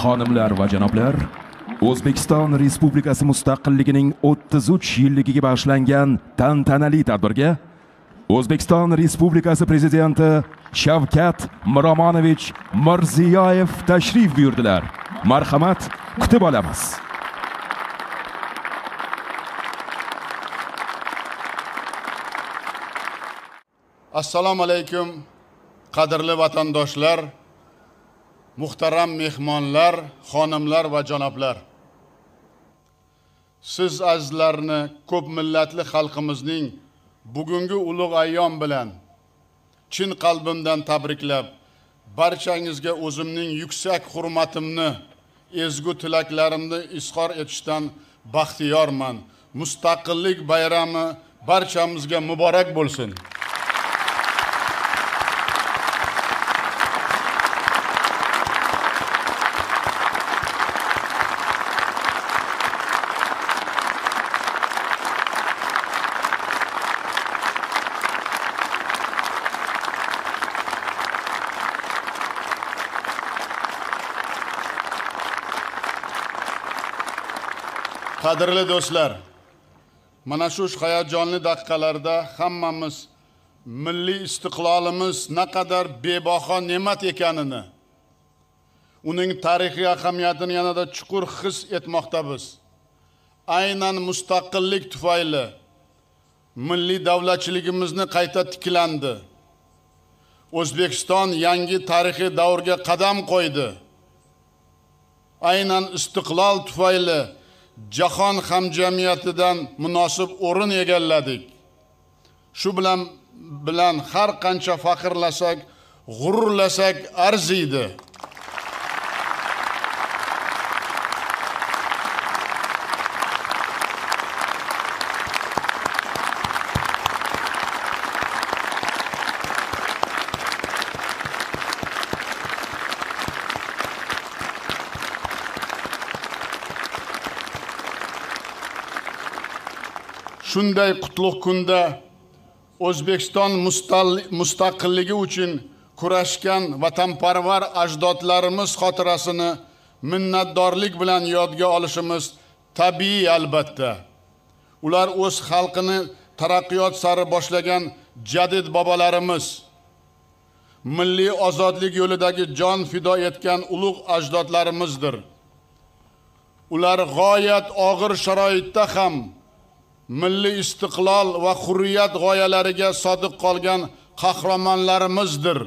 Xonimlar va janoblar, O'zbekiston Respublikasi mustaqilligining 33 yilligiga bag'ishlangan tantanali tadbirga O'zbekiston Respublikasi Prezidenti Shavkat Miromonovich Mirziyoyev tashrif buyurdilar. Marhamat, kutib olamiz. Assalomu alaykum, qadrli vatandoshlar, muhtaram mehmonlar, xonimlar va janoblar. Siz azizlarni ko'p millatli xalqimizning bugungi ulug' ayyom bilan chin qalbimdan tabriklab, barchangizga o'zimning yuksak hurmatimni, ezgu tilaklarimni izhor etishdan baxtiyorman. Mustaqillik bayrami barchamizga muborak bo'lsin. Qadrli do'stlar, mana shu hayajonli daqiqalarda hammamiz milliy istiqlolimiz naqadar bebaho ne'mat ekanini, uning tarixiy ahamiyatini yanada chuqur his etmoqdamiz. Aynan mustaqillik tufayli milliy davlatchiligimizni qayta tiklandi. O'zbekiston yangi tarixiy davrga qadam qo'ydi. Aynan istiqlol tufayli jahon hamjamiyatidan munosib o'rin egalladik. Shu bilan har qancha faxrlasak, g'ururlasak arziydi. Shunday qutlug' kunda O'zbekiston mustaqilligi uchun kurashgan vatanparvar ajdodlarimiz xotirasini minnatdorlik bilan yodga olishimiz tabiiy albatta. Ular o'z xalqini taraqqiyot sari boshlagan jadid bobolarimiz, milliy ozodlik yo'lidagi jon fido etgan ulug' ajdodlarimizdir. Ular g'oyat og'ir sharoitda ham milliy istiqlol va hurriyat g'oyalariga sodiq qolgan qahramonlarimizdir.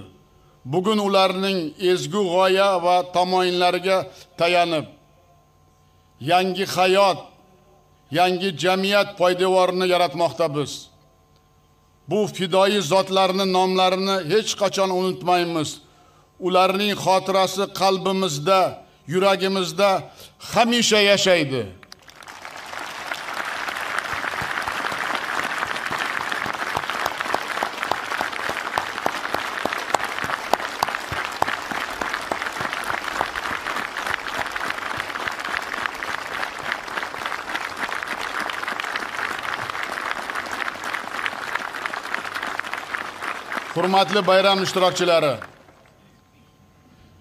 Bugun ularning ezgu g'oya va tamoyillariga tayanib, yangi hayot, yangi jamiyat poydevorini yaratmoqdamiz. Bu fidoyi zotlarning nomlarini hech qachon unutmaymiz. Ularning xotirasi qalbimizda, yuragimizda hamisha yashaydi. Hurmatli bayram ishtirokchilari,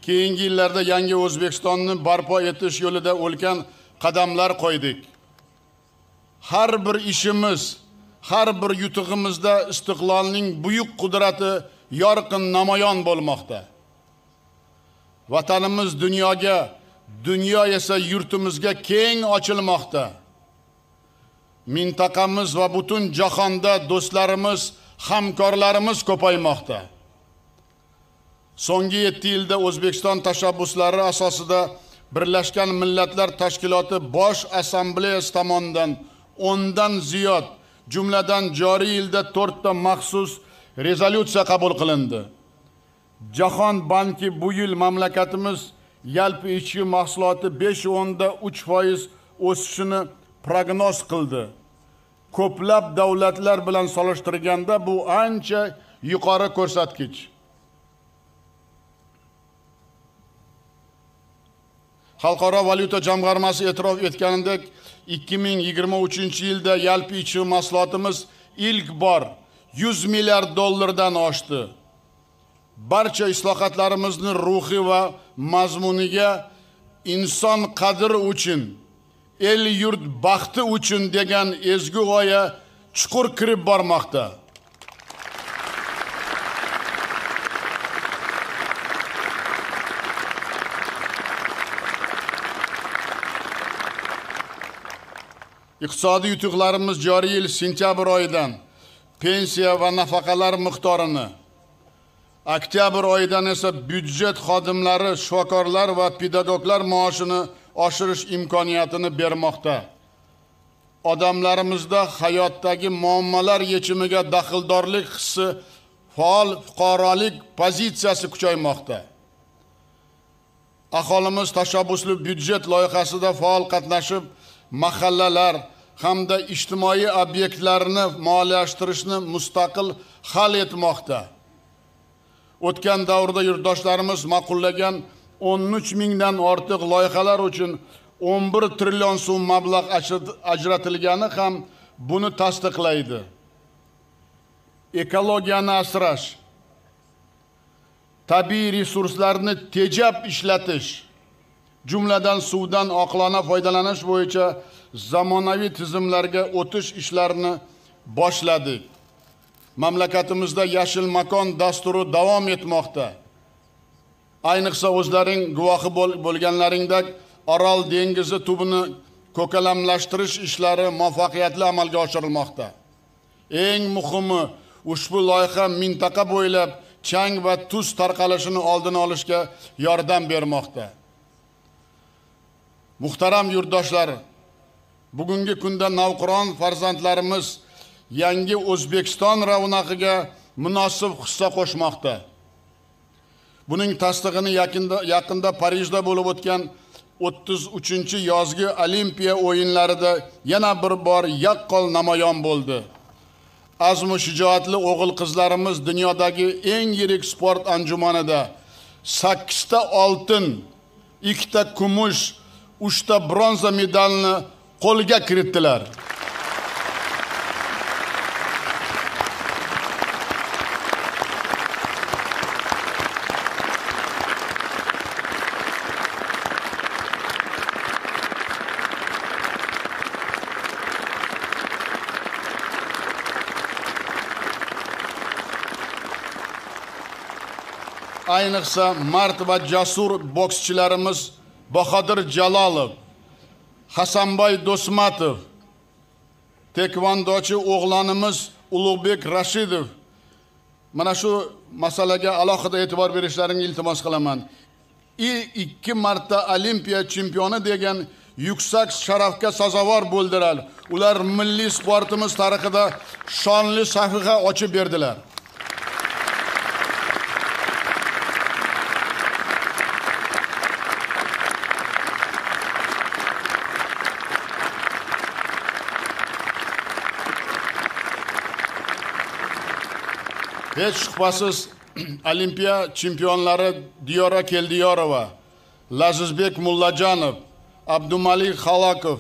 keyingi yillarda yangi O'zbekistonni barpo etish yo'lida ulkan qadamlar qo'ydik. Har bir ishimiz, har bir yutug'imizda istiqlolning buyuk qudrati yorqin namoyon bo'lmoqda. Vatanimiz dunyoga, dunyo esa yurtimizga keng ochilmoqda. Mintaqamiz va butun jahonda do'stlarimiz, hamkorlarimiz ko'paymoqda. So'nggi 7 yilda O'zbekiston tashabbuslari asosida Birlashgan Millatlar Tashkiloti Bosh Assambleyasi tomonidan 10 dan ziyod, jumladan joriy yilda 4 ta maxsus rezolyutsiya qabul qilindi. Jahon banki bu yil mamlakatimiz yalpi ichki mahsuloti 5.3% o'sishini prognoz qildi. Ko'plab davlatlar bilan solishtirganda bu ancha yuqori ko'rsatkich. Xalqaro valyuta jamg'armasi e'tirof etganidek, 2023-yilda yalpi ichki mahsulotimiz ilk bor 100 milliard dollardan oshdi. Barcha islohotlarimizni ruhi va mazmuniga inson qadri uchun, el yurt baxti uchun degan ezgu g'oya chuqur kirib bormoqda. Iqtisodiy yutuqlarimiz joriy yil sentyabr oyidan pensiya va nafaqalar miqdorini, oktyabr oyidan esa byudjet xodimlari, shifokorlar va pedagoglar maoshini oshirish imkoniyatini bermoqda. Odamlarimizda hayotdagi muammolar yechimiga daxldorlik hissi, faol fuqarolik pozitsiyasi kuchaymoqda. Aholimiz tashabbusli byudjet loyihasida faol qatnashib, mahallalar hamda ijtimoiy obyektlarni moliyalashtirishni mustaqil hal etmoqda. O'tgan davrda yurtdoshlarimiz ma'qullagan 13 mingdan ortiq loyihalar uchun 11 trillion so'm mablag' ajratilgani ham buni tasdiqlaydi. Ekologiyani asrash, tabiiy resurslarni tejab ishlatish, jumladan suvdan oqilona foydalanish bo'yicha zamonaviy tizimlarga o'tish ishlarini boshladik. Mamlakatimizda yashil makon dasturi davom etmoqda. Ayniqsa o'zlaring guvohi bo'lganlaringdek, Orol dengizi tubini ko'kalamlashtirish ishlari muvaffaqiyatli amalga oshirilmoqda. Eng muhimi, ushbu loyiha mintaqa bo'ylab chang va tuz tarqalishini oldini olishga yordam bermoqda. Muhtaram yurtdoshlar, bugungi kunda navqiron farzandlarimiz yangi O'zbekiston ravnaqiga munosib hissa qo'shmoqda. Buning tasdig'ini yaqinda Parijda bo'lib o'tgan 33-yozgi Olimpiya o'yinlarida yana bir bor yaqqol namoyon bo'ldi. Azmu shijoatli o'g'il qizlarimiz dunyodagi eng yirik sport anjumanida 8 ta oltin, 2 ta kumush, 3 ta bronza medalni qo'lga kiritdilar. Ayniqsa mard va jasur bokschilarimiz Bahodir Jalolov, Hasanboy Do'smatov, tekvandochi o'g'lonimiz Ulug'bek Rashidov, mana shu masalaga alohida e'tibor berishlaringni iltimos qilaman. 2 marta Olimpiya chempioni degan yuksak sharafga sazovor bo'ldilar. Ular milliy sportimiz tarixida shonli sahifa ochib berdilar. Hech shubhasiz Olimpiya chempionlari Diyora Keldiyorova, Lazizbek Mullajonov, Abdumalik Xalakov,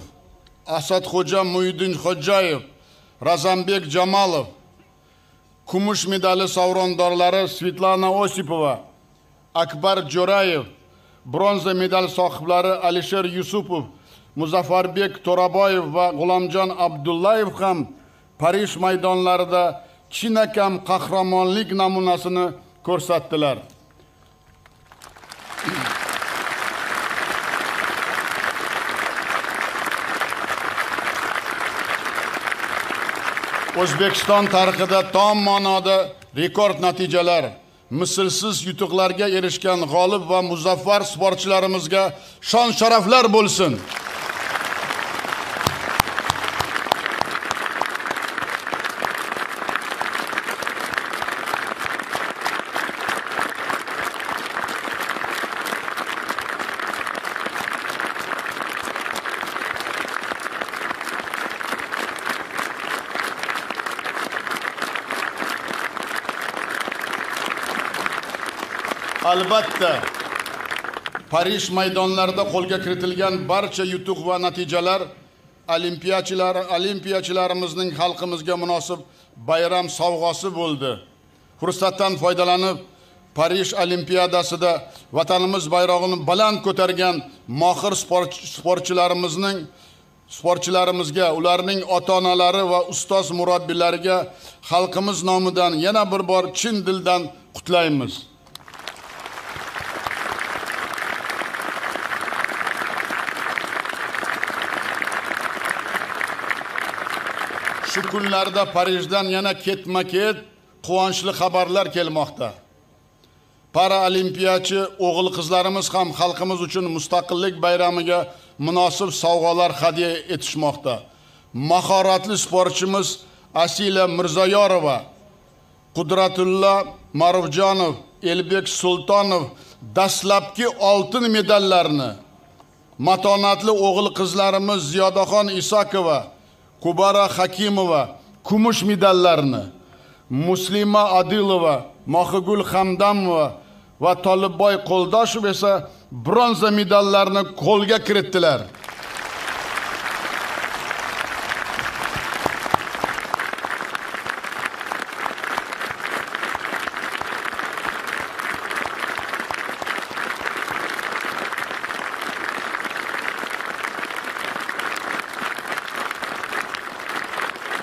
Asadxo'ja Muidinxo'jayev, Razambek Jamalov, kumush medali sovrindorlari Svetlana Osipova, Akbar Jo'rayev, bronza medal sohiblari Alisher Yusupov, Muzaffarbek To'raboyev va G'ulomjon Abdullayev ham Parij maydonlarida chinakam qahramonlik namunasini ko'rsatdilar. O'zbekiston tarixida tom ma'noda rekord natijalar, mislsiz yutuqlarga erishgan g'olib va muzaffar sportchilarimizga shon-sharaflar bo'lsin. Albatta, Parij maydonlarida qo'lga kiritilgan barcha yutuq va natijalar olimpiyachilarimizning xalqimizga munosib bayram sovg'asi bo'ldi. Fursatdan foydalanib, Parij Olimpiadasida vatanimiz bayrog'ini baland ko'targan mohir sportchilarimizga, ularning ota-onalari va ustoz murabbiylariga xalqimiz nomidan yana bir bor chin dildan qutlaymiz. Shu kunlarda Parijdan yana ketma-ket quvonchli xabarlar kelmoqda. Paralimpiyachi o'g'il qizlarimiz ham xalqimiz uchun mustaqillik bayramiga munosib sovg'alar hadya etishmoqda. Mahoratli sportchimiz Asila Mirzayorova, Qudratulla Ma'rufjonov, Elbek Sultonov dastlabki oltin medallarni, matonatli o'g'il qizlarimiz Ziyodaxon Isakova, Kubara Hakimova kumush medallarni, Muslima Adilova, Mohigul Hamdamova va Tolibboy Qo'ldoshev esa bronza medallarni qo'lga kiritdilar.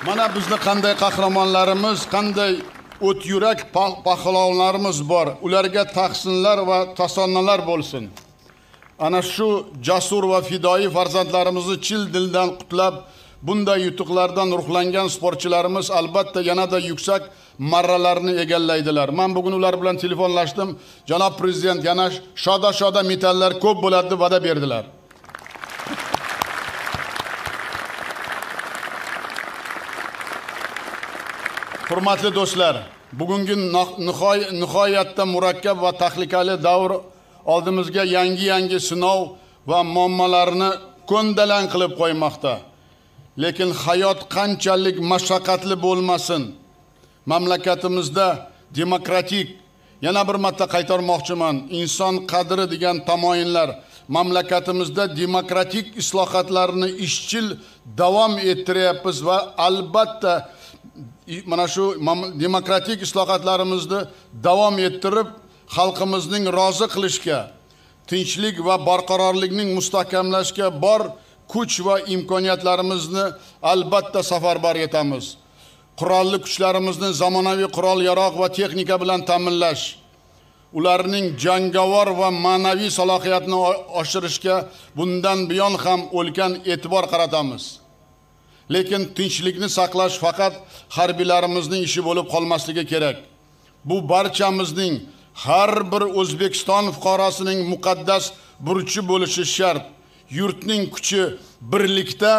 Mana bizni qanday qahramonlarimiz, qanday o't yurak pahlavonlarimiz bor. Ularga tahsinlar va tasannolar bo'lsin. Ana shu jasur va fidoyi farzandlarimizni chin dildan qutlab, bunday yutuqlardan ruhlangan sportchilarimiz albatta yanada yuksak marralarni egallaydilar. Men bugun ular bilan telefonlashdim. Janob prezident, yana shoda-shoda medallar ko'p bo'ladi deb va'da berdilar. Hurmatli do'stlar, bugungi nihoyatda murakkab va tahlikali davr oldimizga yangi-yangi sinov va muammolarni ko'ndalang qilib qo'ymoqda. Lekin hayot qanchalik mashaqqatli bo'lmasin, mamlakatimizda demokratik, yana bir marta qaytarmoqchiman, inson qadri degan tamoyillar mamlakatimizda demokratik islohotlarni izchil davom ettiryapmiz va albatta mana shu demokratik islohotlarimizni davom ettirib, xalqimizning rozi qilishga, tinchlik va barqarorlikning mustahkamlashga bor kuch va imkoniyatlarimizni albatta safarbar etamiz. Qurolli kuchlarimizni zamonaviy qurol-yarog' va texnika bilan ta'minlash, ularning jangovar va ma'naviy salohiyatini oshirishga bundan buyon ham ulkan e'tibor qaratamiz. Lekin tinchlikni saqlash faqat harbiylarimizning ishi bo'lib qolmasligi kerak. Bu barchamizning, har bir O'zbekiston fuqarosining muqaddas burchi bo'lishi shart. Yurtning kuchi birlikda,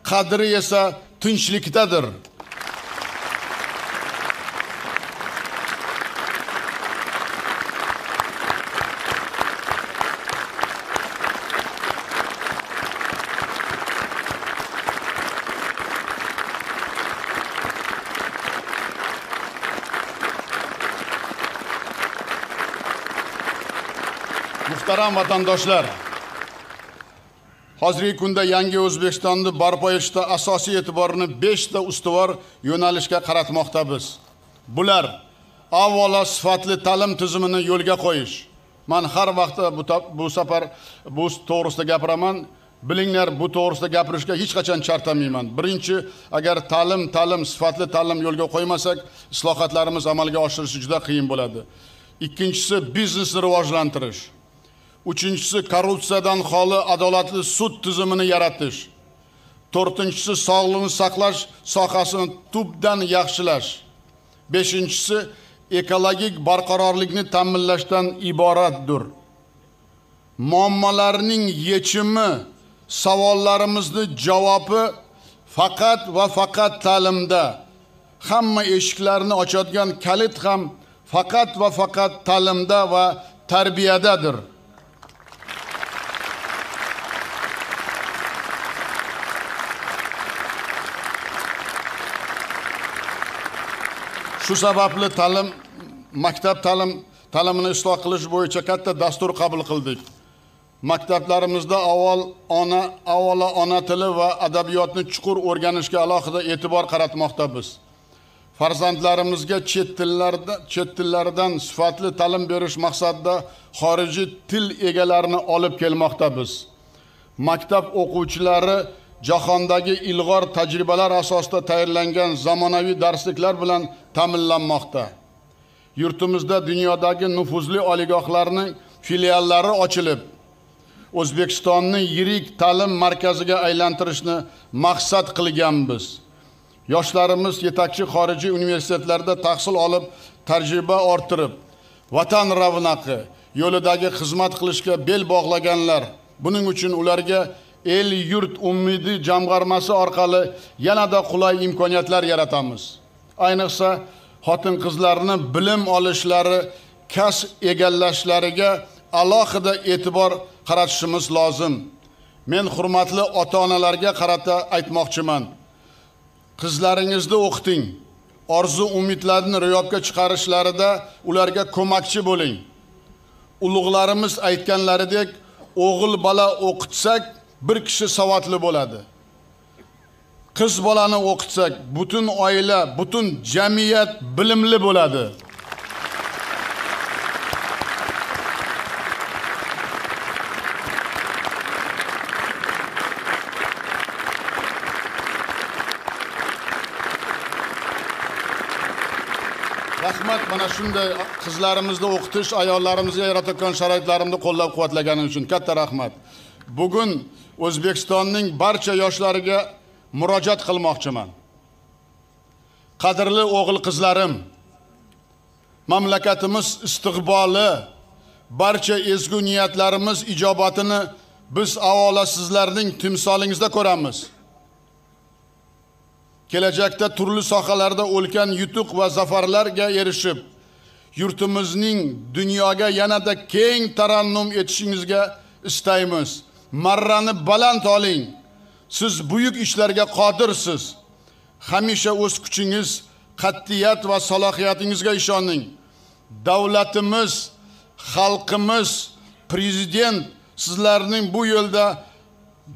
qadri esa tinchlikdadir. Muhtaram vatandoshlar, hozirgi kunda yangi O'zbekistonni barpo etishda asosiy e'tiborni 5 ta ustuvor yo'nalishga qaratmoqdamiz. Bular: avvalo sifatli ta'lim tizimini yo'lga qo'yish. Men har vaqtda bu safar bu to'g'risida gapiraman. Bilinglar, bu to'g'risida gapirishga hech qachon charchamayman. Birinchi, agar ta'lim sifatli ta'lim yo'lga qo'ymasak, islohotlarimiz amalga oshirishi juda qiyin bo'ladi. Ikkinchisi, biznesni rivojlantirish. Uchinchisi, korrupsiyadan xoli adolatli sud tizimini yaratish. To'rtinchisi, sog'liqni saqlash sohasini tubdan yaxshilash. Beshinchisi, ekologik barqarorlikni ta'minlashdan iboratdir. Muammolarning yechimi, savollarimizni javobi faqat va faqat ta'limda. Hamma eshiklarni ochadigan kalit ham faqat va faqat ta'limda va tarbiyadadir. Shu sababli ta'lim, maktab ta'limini isloh qilish bo'yicha katta dastur qabul qildik. Maktablarimizda avvalo ona tili va adabiyotni chuqur o'rganishga alohida e'tibor qaratmoqdamiz. Farzandlarimizga chet tillaridan sifatli ta'lim berish maqsadida xorijiy til egalarini olib kelmoqdamiz. Maktab o'quvchilari jahondagi ilg'or tajribalar asosida tayyorlangan zamonaviy darsliklar bilan ta'minlanmoqda. Yurtimizda dunyodagi nufuzli oliygohlarning filiallari ochilib, O'zbekistonni yirik ta'lim markaziga aylantirishni maqsad qilganmiz. Yoshlarimiz yetakchi xorijiy universitetlarda tahsil olib, tajriba orttirib, vatan ravnaqi yo'lidagi xizmat qilishga bel bog'laganlar. Buning uchun ularga el yurt umidi jamg'armasi orqali yanada qulay imkoniyatlar yaratamiz. Ayniqsa, xotin-qizlarni bilim olishlari, kasb egallashlariga alohida e'tibor qaratishimiz lozim. Men hurmatli ota-onalarga qarata aytmoqchiman. Qizlaringizni o'qiting, orzu umidlarini ro'yobga chiqarishlarida ularga ko'makchi bo'ling. Ulug'larimiz aytganlaridek, o'g'il bola o'qitsak bir kishi savodli bo'ladi. Qiz bolani o'qitsak butun oila, butun jamiyat bilimli bo'ladi. Rahmat mana shunday qizlarimizni o'qitish, ayollarimizga yaratayotgan sharoitlarimni qo'llab-quvvatlaganim uchun katta rahmat. Bugun O'zbekistonning barcha yoshlariga murojaat qilmoqchiman. Qadrli o'g'il qizlarim, mamlakatimiz istiqboli, barcha ezgu niyatlarimiz ijobatini biz avvalo sizlarning timsolingizda ko'ramiz. Kelajakda turli sohalarda ulkan yutuq va zafarlarga erishib, yurtimizning dunyoga yanada keng tarannum etishingizga istaymiz. Marrani baland oling. Siz buyuk ishlarga qodirsiz. Hamisha o'z kuchingiz, qat'iyat va salohiyatingizga ishoning. Davlatimiz, xalqimiz, prezident sizlarning bu yo'lda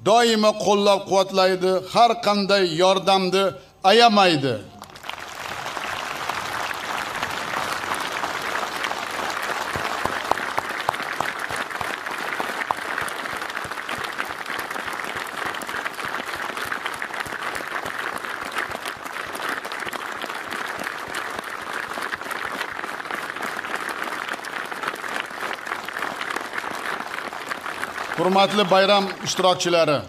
doimo qo'llab-quvvatlaydi, har qanday yordamni ayamaydi. Hurmatli bayram ishtirokchilari,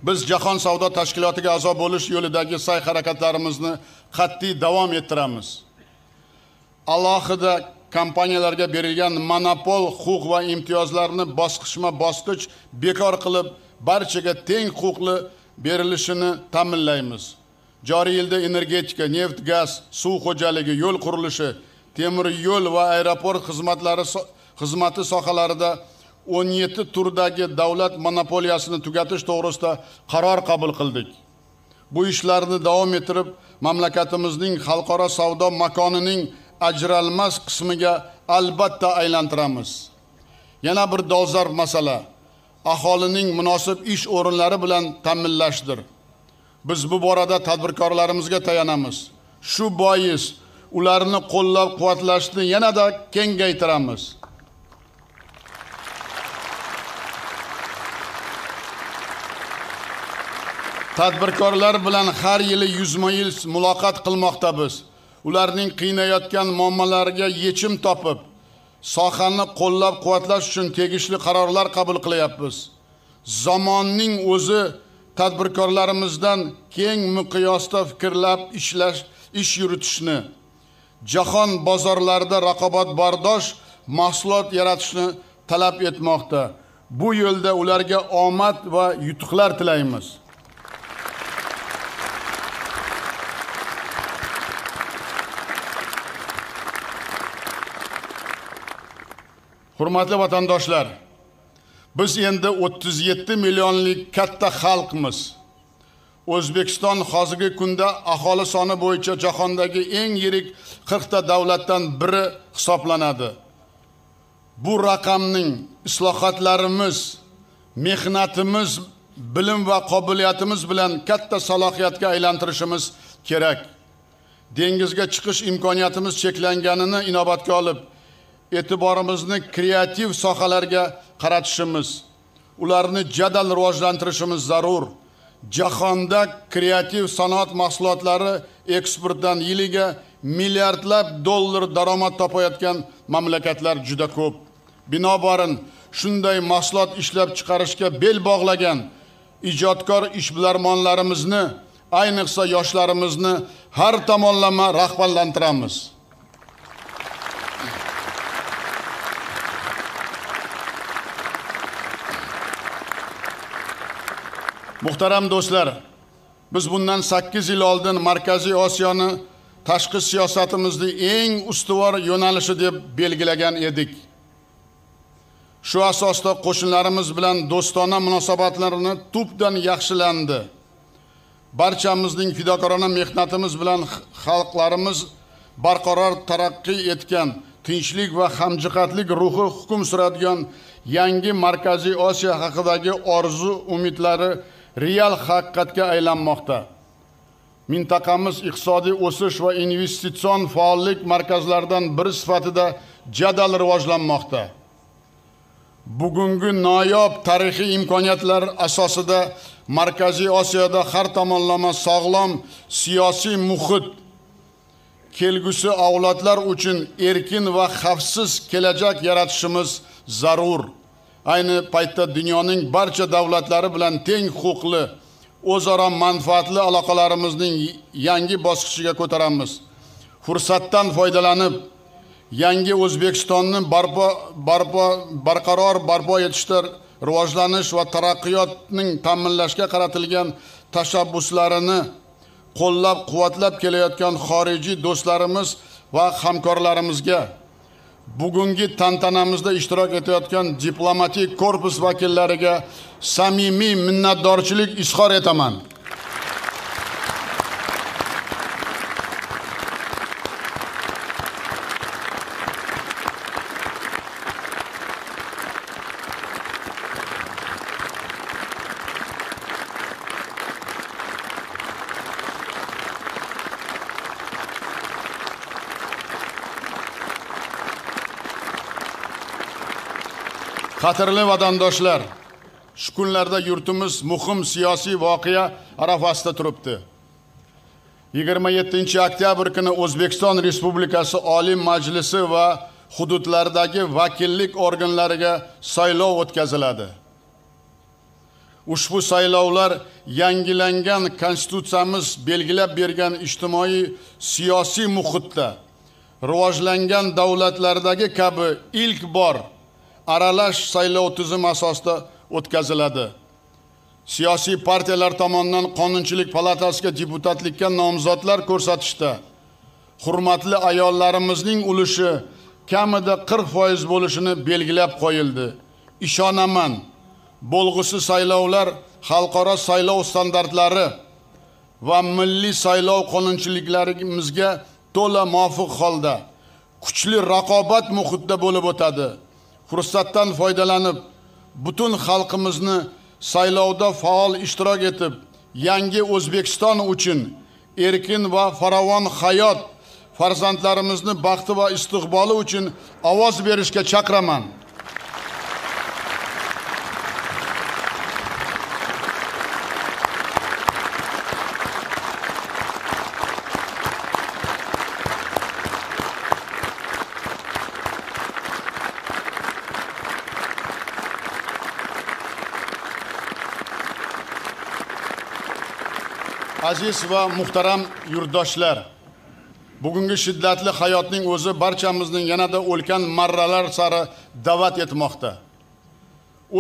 biz Jahon savdo tashkilotiga a'zo bo'lish yo'lidagi sa'y-harakatlarimizni qat'iy davom ettiramiz. Alohida kompaniyalarga berilgan monopol huquq va imtiyozlarni bosqichma-bosqich bekor qilib, barchaga teng huquqli berilishini ta'minlaymiz. Joriy yilda energetika, neft, gaz, suv xo'jaligi, yo'l qurilishi, temir yo'l va aeroport xizmati sohalarida 17 turdagi davlat monopoliyasini tugatish to'g'risida qaror qabul qildik. Bu ishlarni davom ettirib, mamlakatimizning xalqaro savdo makonining ajralmas qismiga albatta aylantiramiz. Yana bir dolzarb masala aholining munosib ish o'rinlari bilan ta'minlashdir. Biz bu borada tadbirkorlarimizga tayanamiz. Shu bois ularni qo'llab-quvvatlashni yanada kengaytiramiz. Tadbirkorlar bilan har yili yuzma-yuz muloqot qilmoqdamiz. Ularning qiynayotgan muammolariga yechim topib, sohani qo'llab-quvvatlash uchun tegishli qarorlar qabul qilyapmiz. Zamonning o'zi tadbirkorlarimizdan keng miqyosda fikrlab ishlash, ish yuritishni, jahon bozorlarida raqobatbardosh mahsulot yaratishni talab etmoqda. Bu yo'lda ularga omad va yutuqlar tilaymiz. Hurmatli vatandoshlar, biz endi 37 millionlik katta xalqmiz. O'zbekiston hozirgi kunda aholi soni bo'yicha jahondagi eng yirik 40 ta davlatdan biri hisoblanadi. Bu raqamning islohotlarimiz, mehnatimiz, bilim va qobiliyatimiz bilan katta salohiyatga aylantirishimiz kerak. Dengizga chiqish imkoniyatimiz cheklanganini inobatga olib, e'tiborimizni kreativ sohalarga qaratishimiz, ularni jadal rivojlantirishimiz zarur. Jahonda kreativ sanoat mahsulotlari eksportdan yiliga milliardlab dollar daromad topayotgan mamlakatlar juda ko'p. Binobarin, shunday mahsulot ishlab chiqarishga bel bog'lagan ijodkor ishbilarmonlarimizni, ayniqsa yoshlarimizni har tomonlama rag'batlantiramiz. Muhtaram do'stlar, biz bundan 8 yil oldin Markaziy Osiyoni tashqi siyosatimizning eng ustuvor yo'nalishi deb belgilagan edik. Shu asosda qo'shnilarimiz bilan do'stona munosabatlarni tubdan yaxshilandi. Barchamizning fidokorona mehnatimiz bilan xalqlarimiz barqaror taraqqiy etgan, tinchlik va hamjihatlik ruhi hukm suradigan yangi Markaziy Osiyo haqidagi orzu umidlari real haqiqatga aylanmoqda. Mintaqamiz iqtisodiy o'sish va investitsion faollik markazlaridan biri sifatida jadal rivojlanmoqda. Bugungi noyob tarixiy imkoniyatlar asosida Markaziy Osiyoda har tomonlama sog'lom siyosiy muhit, kelgusi avlodlar uchun erkin va xavfsiz kelajak yaratishimiz zarur. Ayni paytda dunyoning barcha davlatlari bilan teng huquqli, o'zaro manfaatli aloqalarimizning yangi bosqichiga ko'taramiz. Fursatdan foydalanib, yangi O'zbekistonni barqaror barpo etishda rivojlanish va taraqqiyotning ta'minlashga qaratilgan tashabbuslarini qo'llab-quvvatlab kelayotgan xorijiy do'stlarimiz va hamkorlarimizga, bugungi tantanamizda ishtirok etayotgan diplomatik korpus vakillariga samimiy minnatdorchilik izhor etaman. Qadrli vatandoshlar, shu kunlarda yurtimiz muhim siyosiy voqea arafasida turibdi. 27 oktyabr kuni O'zbekiston Respublikasi Oliy Majlisi va hududlardagi vakillik organlariga saylov o'tkaziladi. Ushbu saylovlar yangilangan konstitutsiyamiz belgilab bergan ijtimoiy siyosiy muhitda rivojlangan davlatlardagi kabi ilk bor aralash saylov tizimi asosida o'tkaziladi. Siyosiy partiyalar tomonidan Qonunchilik palatasiga deputatlikka nomzodlar ko'rsatishda hurmatli ayollarimizning ulushi kamida 40% bo'lishini belgilab qo'yildi. Ishonaman, bo'lg'usi saylovlar xalqaro saylov standartlari va milliy saylov qonunchiliklarimizga to'la muvofiq holda kuchli raqobat muhitida bo'lib o'tadi. Fursatdan foydalanib, butun xalqimizni saylovda faol ishtirok etib, yangi O'zbekiston uchun erkin va farovon hayot, farzandlarimizni baxti va istiqboli uchun ovoz berishga chaqiraman. Aziz va muhtaram yurtdoshlar, bugungi shiddatli hayotning o'zi barchamizning yanada ulkan marralar sari da'vat etmoqda.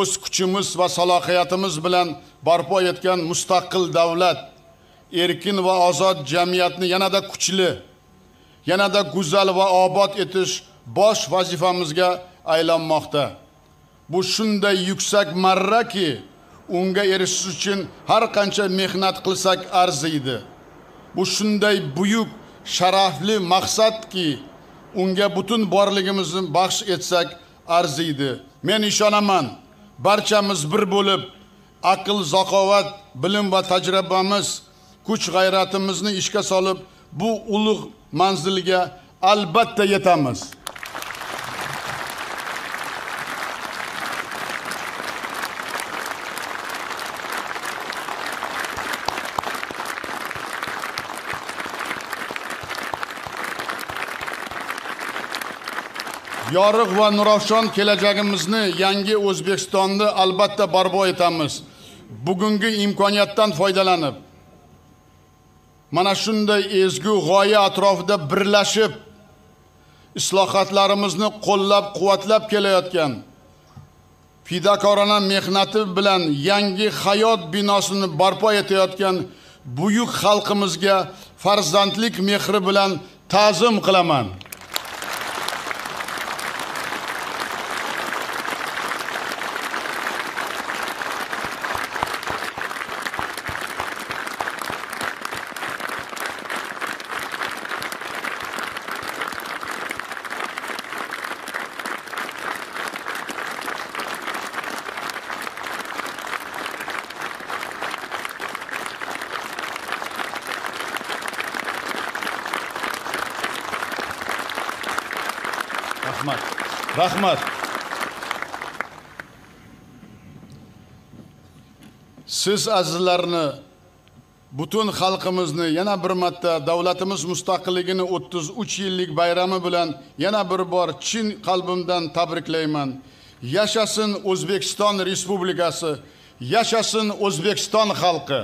O'z kuchimiz va salohiyatimiz bilan barpo etgan mustaqil davlat, erkin va ozod jamiyatni yanada kuchli, yanada go'zal va obod etish bosh vazifamizga aylanmoqda. Bu shunday yuksak marraki, unga erishish uchun har qancha mehnat qilsak arziydi. Bu shunday buyuk, sharafli maqsadki, unga butun borligimizni baxsh etsak arziydi. Men ishonaman, barchamiz bir bo'lib, aql, zakovat, bilim va tajribamiz, kuch g'ayratimizni ishga solib, bu ulug' manzilga albatta yetamiz. Yorug' va nurafshon kelajagimizni, yangi O'zbekistonni albatta barpo etamiz. Bugungi imkoniyatdan foydalanib, mana shunday ezgu g'oya atrofida birlashib, islohotlarimizni qo'llab-quvvatlab kelayotgan, fidokorona mehnati bilan yangi hayot binosini barpo etayotgan buyuk xalqimizga farzandlik mehri bilan ta'zim qilaman. Rahmat. Rahmat. Siz azizlarni, butun xalqimizni yana bir marta davlatimiz mustaqilligini 33 yillik bayrami bilan yana bir bor chin qalbimdan tabriklayman. Yashasin O'zbekiston Respublikasi, yashasin O'zbekiston xalqi.